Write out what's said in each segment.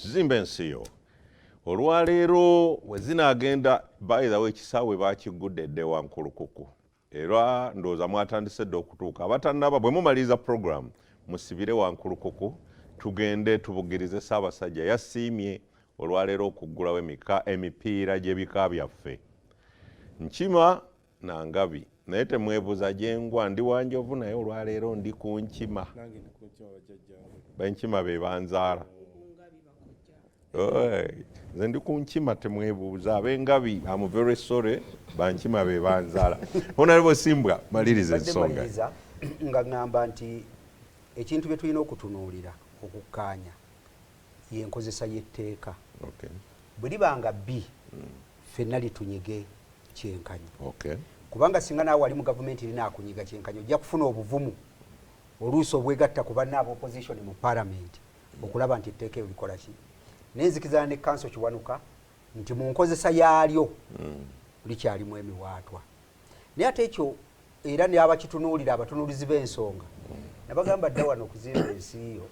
Zimba ensi yo. Olwaleero we zinaagenda, by the way, ekisaawe bakiggudde dda ewankulukuku, era ndowooza mwatandise dda okutuuka. Abatannaba, bwe mumaliriza program musibire Wankulukuku, tugende tubugirize Ssaabasajja. Yasiimye olwaleero okuggulawo emipiira gy'ebika byaffe, Nkima Nangabi. Naye temwebuuza gyengwa, ndi Wanjovu, naye olwaleero ndi ku Nkima. Benkima be banzaala. Nze ndi ku Nkima, temwebuuza ab'engabi. Am very sorry, bankima be banzaala. Honorable Simbwa, maliriza ensonga. Nga ŋŋamba nti ekintu bye tulina okutunuulira okukkaanya yenkozesa y'etteeka. Bwe liba nga bbi, ffenna litunyige kyenkanyi, kubanga singa naawe wali mu gavumenti linaakunyiga kyenkanyi, ojja kufuna obuvumu oluusi obwegatta ku banna aba opposition mu palamenti okulaba nti etteeka eryo likola ki. Naye nzikizana ne Kanso Kiwanuka nti mu nkozesa yaalyo likyalimu emiwaatwa. Naye ate ekyo era n'abakitunuulira, abatunuulizi b'ensonga, nabagamba dda wano okuzimba ensi yo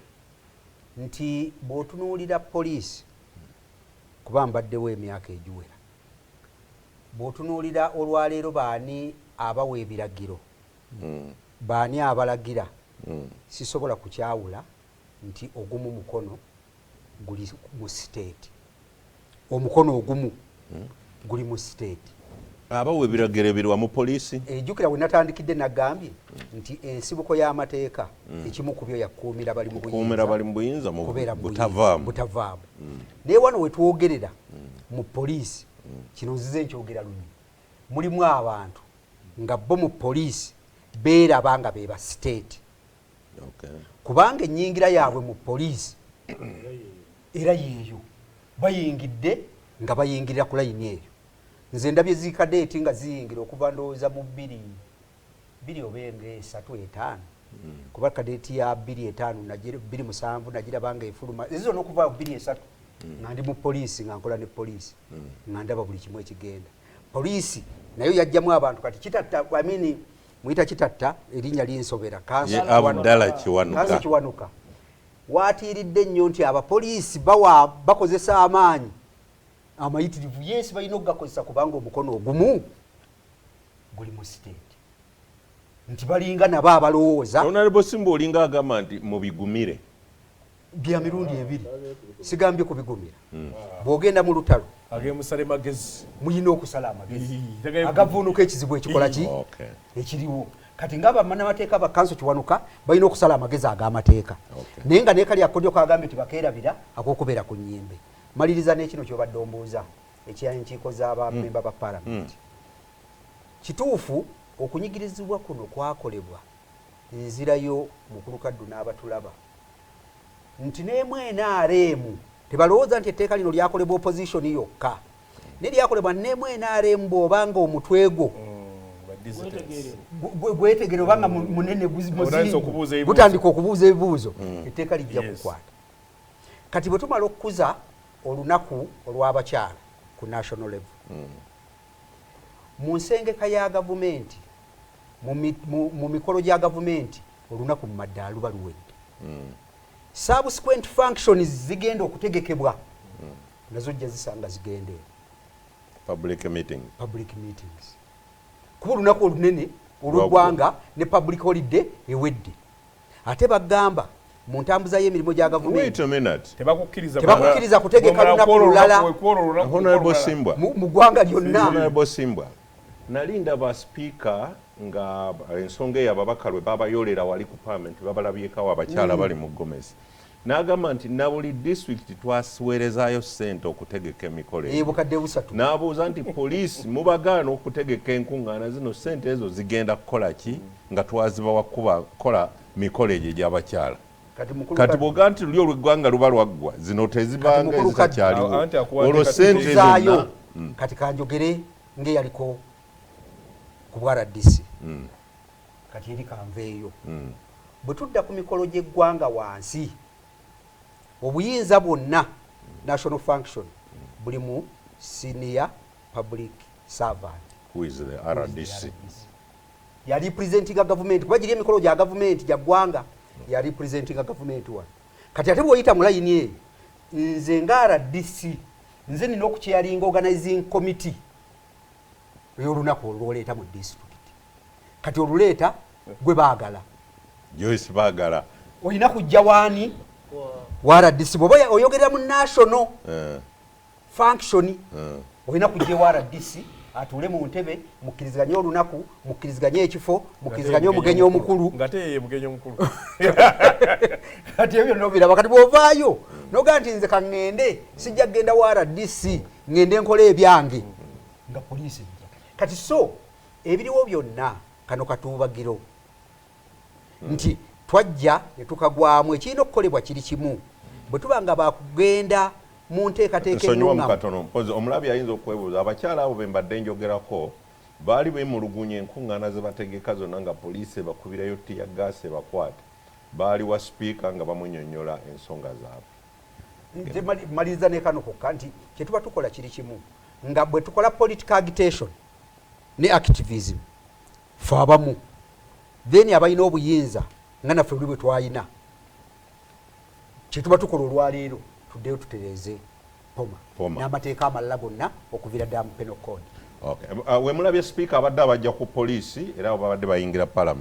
nti bw'otunuulira poliisi, kuba mbaddewo emyaka egiwera, bw'otunuulira olwaleero baani abawa ebiragiro, baani abalagira, sisobola kukyawula nti ogumu mukono guli mu state, omukono ogumu guli mu state. Abawa ebiragiro ebiriwa mu poliisi? Ejjukira we natandikidde, nagambye nti ensibuko y'amateeka, ekimu ku byo yakuumira bali mu kuumira bali mu buyinza mu kubeera mu butavaamu. Butavaamu. Naye wano wetwogerera mu poliisi, kino nzize nkyogera lunyi, mulimu abantu nga bo mu poliisi beeraba nga be ba state, kubanga ennyingira yaabwe mu poliisi era yeeyo bayingidde nga bayingirira ku layini eyo. Nze ndabye zikadeeti nga ziyingira okuva ndowooza mu bbiri bbiri oba nga 3 5, kuba kadeeti ya 2 5, 2 7 nagiraba nga efuluma. Ezo zonna okuva 2 3 nga ndi mu poliisi, nga nkola ne poliisi, nga ndaba buli kimu ekigenda. Poliisi nayo yajjamu abantu. Kati Kitatta, I mean, muyita Kitatta, erinnya linsobera. Ye Abdallah Kiwanuka. Kanso Kiwanuka watiiridde nnyo nti abapoliisi bawa bakozesa amaanyi amayitirivu. Yes, balina okugakozesa kubanga omukono ogumu guli mu state, nti balinga nabo abalowooza. Honorable Simbwa, olinga agamba nti mubigumire. Bya mirundi ebiri. Sigambye kubigumira. Bw'ogenda mu lutalo, agemusale magezi. Muyina okusala amagezi Ii, agavuunuka ekizibu ekikola ki ekiriwo kati. Nga bannamateeka ba Kanso Kiwanuka balina okusala amagezi ag'amateeka, naye nga nekali akodyo kagambye tibakeerabira ak'okubeera ku nnyimbe. Maliriza n'ekino kyobadde ombuuza ekyenkiiko z'abamemba ba palamenti. Kituufu, okunyigirizibwa kuno kwakolebwa. Nzirayo, mukulu Kaddu n'abatulaba, nti n'emu NRM tebalowooza nti etteeka lino lyakolebwa opposition yokka, naye lyakolebwa n'emu NRM. Bw'obanga omutwe gwo gwetegere obanga munene, Otandise muzingu, okubuuza ebibuuzo. gutandika okubuuza ebibuuzo, etteeka lijja kukwata. Kati bwe tumala okukuza olunaku olw'abakyala ku national level, mu nsengeka ya gavumenti, mu mikolo gya gavumenti, olunaku mu maddaala luba luwedde. Subsequent functions zigenda okutegekebwa nazo jja zisanga zigenda eno. Public meeting. Public meetings, kuba olunaku olunene olw'eggwanga ne public holiday ewedde. Ate bagamba mu ntambuza y'emirimu gya Wait gavumenti a minute. Tebakukkiriza. Tebakukkiriza kutegeka lunaku lulala. Honorable Simbwa. Mu ggwanga lyonna. Honorable Simbwa, nali ndaba sipiika nga ensonga eyo ababaka lwe babayolera wali ku parliament, babalabyekawo abakyala bali mu gomesi, n'agamba nti na buli disitulikiti twasiweerezaayo ssente okutegeka emikolo egyo. Bukadde 3. N'abuuza nti poliisi mubagaana okutegeka enkuŋŋaana zino, ssente ezo zigenda kukola ki nga twazibawa kuba kukola mikolo egyo egy'abakyala? Kati mukulu Kati bw'ogaa nti luli olw'eggwanga luba lwaggwa, zino tezibanga Kati mukulu ezitakyaliwo, Anti akuwadde olwo kati ssente zaayo. zonna? Kati kanjogere ng'eyaliko ku bwa RDC. Kati eri kanveeyo. Bwe tudda ku mikolo gy'eggwanga wansi, obuyinza bwonna, national function, buli mu senior public servant. Who is the RDC? Yarepresentinga gavumenti, kuba giri emikolo gya gavumenti gya ggwanga, yarepresentinga gavumenti wano. Kati ate bw'oyita mu layini eyo, Nze nga RDC, nze nina okuchairinga organizing committee ey'olunaku olwoleeta mu district. Kati oluleeta gwe baagala. Joyce Baagala. Olina kujja waani? Wa RDC. Bwoba oyogerera mu national function, olina kujja ewa RDC, atuule mu ntebe, mukkiriziganye olunaku, mukkiriziganye ekifo, mukkiriziganye omugenyi omukulu. Nga te ye mugenyi omukulu. Kati ebyo nobiraba. Kati bwovaayo nogaa nti nze kaŋŋende, sijja kugenda wa RDC, ŋŋende nkola ebyange, nga poliisi ejja. Kati so ebiriwo byonna kano katuubagiro nti twajja ne tukagwamu. Ekirina okukolebwa kiri kimu, bwe tuba nga bakugenda mu nteekateeka Nsonyiwa mu ennuŋŋamu. katono mpozi omulabi ayinza okwebuuza, abakyala abo be mbadde njogerako baali beemulugunya enkuŋŋaana ze bategeka zonna nga poliisi ebakubirayo tear gas ebakwata. Baali wa sipiika nga bamunyonnyola ensonga zaabwe. Nze maliriza ne kano kokka nti kyetuba tukola kiri kimu, nga bwe tukola political agitation ne activism, fe abamu then abalina obuyinza nga naffe buli bwe twalina, kyetuba tukola olwaleero, tuddeyo tutereeze POMA POMA. n'amateeka amalala gonna okuviira ddala mu Penal Code. Okay. We mulabye sipiika abadde abajja ku poliisi era abo babadde bayingira parliament.